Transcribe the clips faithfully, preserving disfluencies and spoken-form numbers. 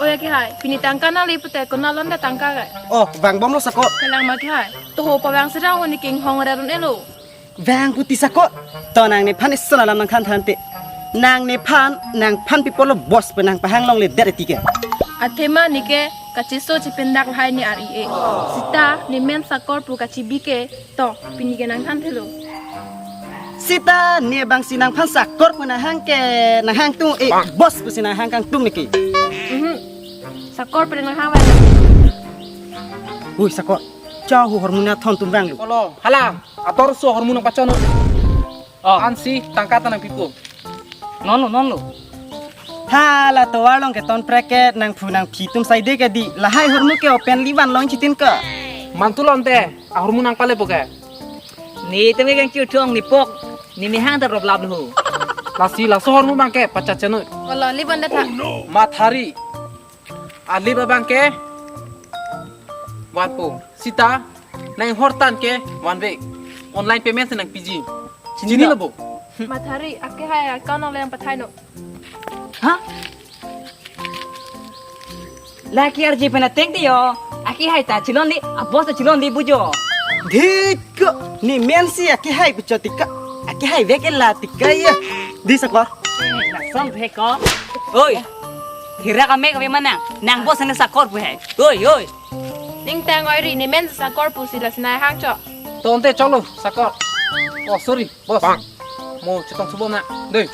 Oi akehai, pini tangka nangli pute konat along ta tangka ke? Oh, vangbomlo Sakor. Kalang ma akehai. Toho pavang sera ho, ne ke inghong rerun elo. Vang kuti Sakor. To nang nephan ison alam nangthan thante. Nang nephan, nangphan pi apotlo boss pen nangpahang longledet tike. Athema ne ke kacheso chependak lahai ne ar-i-e. Sita, ne men Sakor pu kachebi ke. To, pini ke nangthanthelo. Sita, ne abang si nangphan Sakor pu nanghang ke, nanghang tung e, boss pu si nanghang kangtung ne ke. Mhm. Sakor pu nanghang ba. Hui Sakor, cha hu hormu nangthon atum vanglo. Olo, hala, ator so hormu nangpachon. Oh. Ansi tangka ta nangpipo. Nonlo, nonlo. Hala tovar along keton preket nangphu nangphi atum saide ke di. Lahai hormu ke open livan long chitin ke. Mantu lonte, ahormu nangpalepo ke. Ne teme kang chiu thong ne pok. Ne mehang ta roplap lo. Lasi laso hormu abang ke pachachenoi. Olo, livan datha. Mathari. Alip abang ke vanpo. Sita, nang hortan ke vanve. Online payment si nangpiji. Chinilo bo. Mathari, akehai account nang leng pathaino. Ha? Lake arje pen ateng de yo. Akehai ta chilonle, a boss ta chilonle bujo. Dhik ko, ne men si akehai pu chot tike. Akehai vek ela tike ya. Di Sakor. Lason vek ko. Oi. Thira kame kame manang. Nang boss ne Sakor pu hai. Oi, oi. Ning tang oi ri, ne men Sakor pu si lasi nanghang cho. Tonte cholo, Sakor. Oh, sorry, boss. Mo chetong subo na. Dei.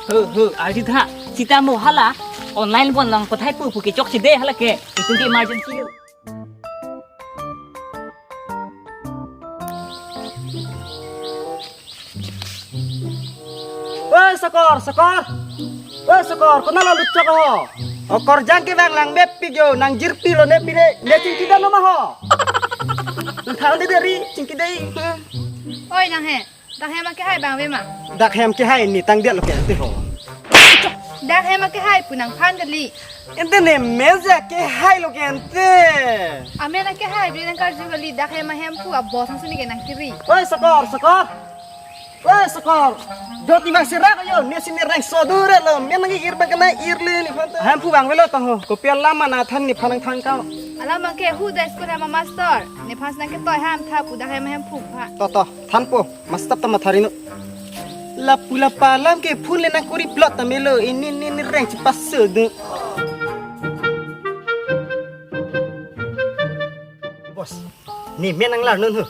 He, he, arjitha. Sita mo hala. Online pon lang pathai pu pu ke chokche de hala ke. Itum ke emergency lo. Oi, Sakor, Sakor. Oi, Sakor, konat lo lutchok ho? O korjang ke vang lang bep pik yo, nang jirpi lo ne pine, ne chingki dan lo ma ho. Nang thang de deri, chingki dei. Oi, nang he. Dak hem akehai abang ave ma? Dak hem kehai ne tangdet lo ke ante ho. Dak hem akehai pu nangphan kali. Ante ne men si akehai lo ke ante. Amen akehai bri nangkarju kali, dak hem ahemphu a boss nang suni ke nangkiri. Oi, Sakor, Sakor. Oi, Sakor. Joti bang serak yo, ne si ne rengso dure lo. Men nang ir bang kena ir le nephan ta. Ahemphu abang avelo tang ho. Kopi alam ma nangthan nephan nangthan kau. Alam abang ke hu da school hem a master. Nephan si nangketoi ham tha pu dak hem ahemphu pha. To, to, thanpo. Master ta matharino. Lapu lapa alam ke phone le nangkuri plot ta melo, ini, ini, ini reng chepaso do. Boss, ne men nanglarnon ho.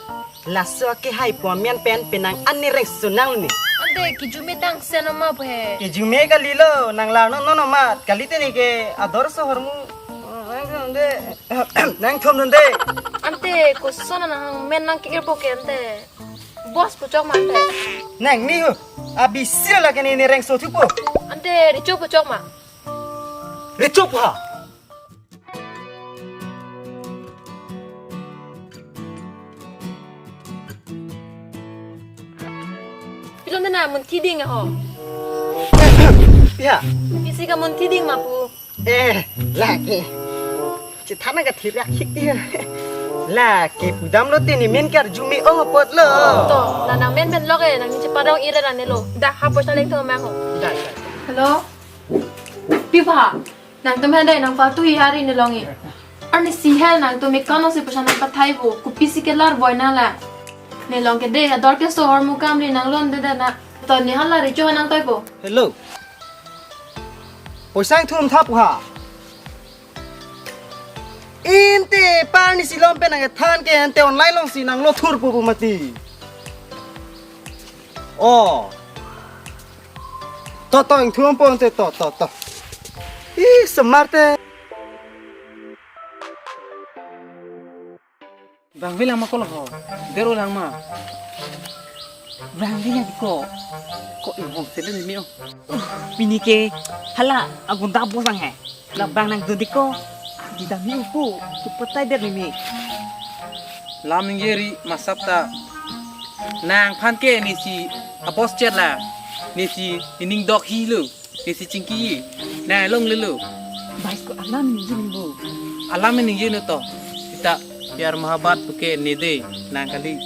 Laso akehai pu amen pen penang an ne rengso nang ne. Ante kijume tang sen oma pu he. Kijume kalilo, nanglarnon non amat. Kalite ne ke ador so hormu. Nangthom de. Nangthom non de. Ante koson nang men nangke-irpo ke ante. Boss pu chok ma ante. Nangni ho. Abi sila ke ne ne rengso thupo. Ante Richo pu chok ma. Richo pu ha. Pilon na munthi ding ho. Ya. Isi ka munthi ding ma pu. Eh, lake. Chethana ka thilak khik dia. Lake pudam lote ne men karjume ong apot lo. To, la nang men men lok e, nangni chepadong ire ra ne lo. Da, ha poisa lengthom mang ho. Dai, dai. Hello. Pi pha. Nangtum hende nang faltu hi hari ne long e. Arni si hel nangtum account si poisa nangpathai bo. Kopi si kelar boi na la. Ne long ke de, ador ke so hormu kam ri nang lon de da na. To ne hala Richo nangtoipo. Hello. Poisa ingthum tha pu ha. Inte parni silom pen nangkethan ke ante online along si nanglo thurpo pu mati. Oh. To, to, ingthumpo ante to, to, to. Ih, smart te. Vangve lang ma ko lo ho. Dero lang ma. Vangve lang ko. Ko inghong selen ni o. Pini ke hala agunda bosang he. Labang nangdun di ko. Di dam ni ko. Kupatai der ni mi. Lam ningje ri masap ta. Nangphan ke ne si a boss chet la. Ne si ining dok hi lo. Ne si chingki. Nang longle lo. Bais ko alam ningje ni bo. Alam ningje no to. Sita pyar mohabbat puke ne de nang kali.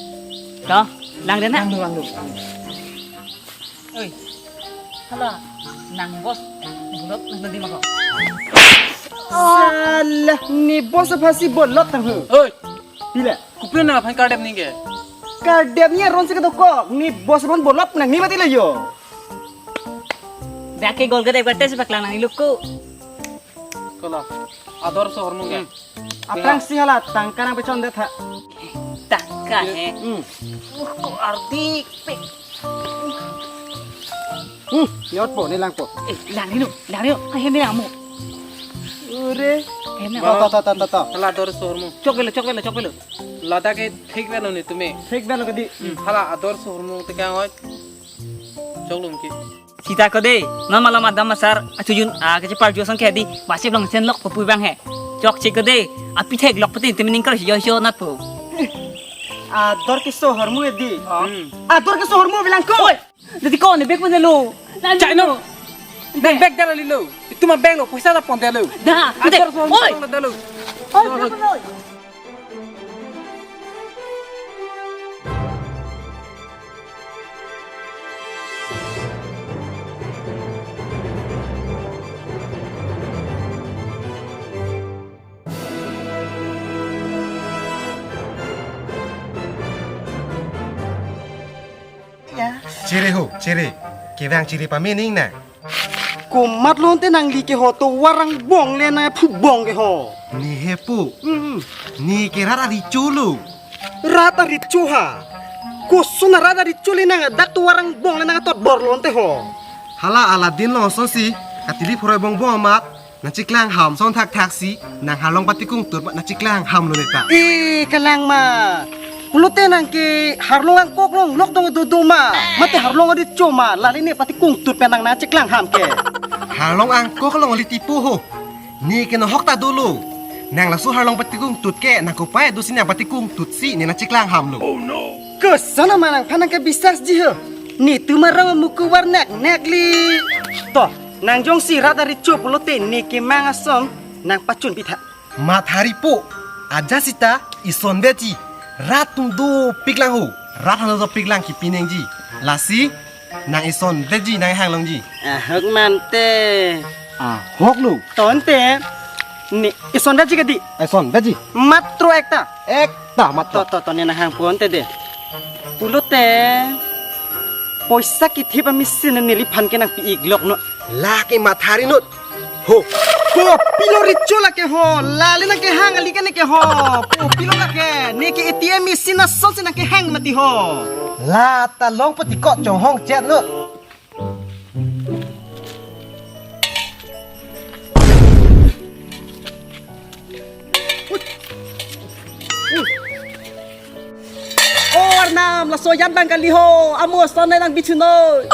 To, lang de na. Lang do, lang do. Oi. Hala, nang boss. Bolot nang di mako. Salah, ne boss aphansi bolot tang hu. Oi, pila? Kopi nangphan kardep neke? Kardep ne aron si kedokok, ne boss aphan bolot nang ne mati lo yo. Dak ke gol gede advertise paklang nang iluk ko. Kola, ador so hormu ke. Hmm. Aphrangsi hala tangka nangpachon det ha. Tangka he. Hmm. Uh, ko ardi pe. Hmm, nyot po, ne lang po. Eh, lang ri no, lang ri no. Ai, hem lang mo. Ure. Hem lang. To, to, to, to, to. Hala ador so hormu. Chok velo, chok velo, chok velo. Ladak ke thik velo ne tumi. Thik velo kedi. Hmm, hala ador so hormu tekang oi. Chok lum ki. Sita ko de, non malom adam asar, achujun, a, kachepal juason ke di, wasip long sen lok papu bang he. Chok chek ko de, api thek lok pati temi ning kar sio sio nat po. Ador keso hormu edi. Hmm. Ador keso hormu bilang ko. Oi, jadi ko ne bek mana lo? Chai no. Bek bek dala lilo. Itu mah bek lo, poisa ta pon dalo. Dah, ador so oi. Pon dalo. Oi, bek mana lo? Chere ho, chere. Kevang chere pame ning na. Komat lo ante nangli ke ho, tovar angbong le nangphu bong ke ho. Ne he po. Hmm. Ne ke rat arecho lo. Rat arecho ha. Koson rat arecho le nang dak tovar angbong le nangtotbor lo ante ho. Hala aladin lo asonsi katili phoroi bongbong amat nangcheklang ham son thakthak si nang harlong patikung tut ma nangcheklang ham lo neta. Eh, kalang ma. Pulote nang ke harlong angkok long lok dong dodo ma. Mate harlong arecho ma. Lale ne patikung tut pen nang nangcheklang ham ke. Harlong angkok long liti po ho. Ne ke nohok ta dolo. Nang laso harlong patikung tut ke nang kopai dosi nang patikung tut si ne nangcheklang ham lo. Koson ma nangphan nangkebisas ji ho. Netum arong amuku warnek nek li. To, nang jongsi rat arecho pulote ne kemang ason nangpachun pitha. Mathari po, aja sita ison veji, rat atum dopik lang ho, rat hano dopik lang kipi nangji. Lasi, nang ison veji nang hang longji. Ahok mante. Ahok lo. To ante, ne ison veji kedi? Ison veji. Matro ekta. Ekta matro. To, to, to, ne nang hang po ante de. Pulote, poisa kethip amisi neliphan ke nangpi-ik lok no. Lake mathari not. Ho. Kopilo arecho lake ho. Lale nang kehang kali ke ne ke ho. Kopilo lake. Ne ke A T M machine asonsi nang kehang mati ho. La ta long patikot chonghong chet no. O arnam, laso yan bang kali ho, amo ason nang bichun noi.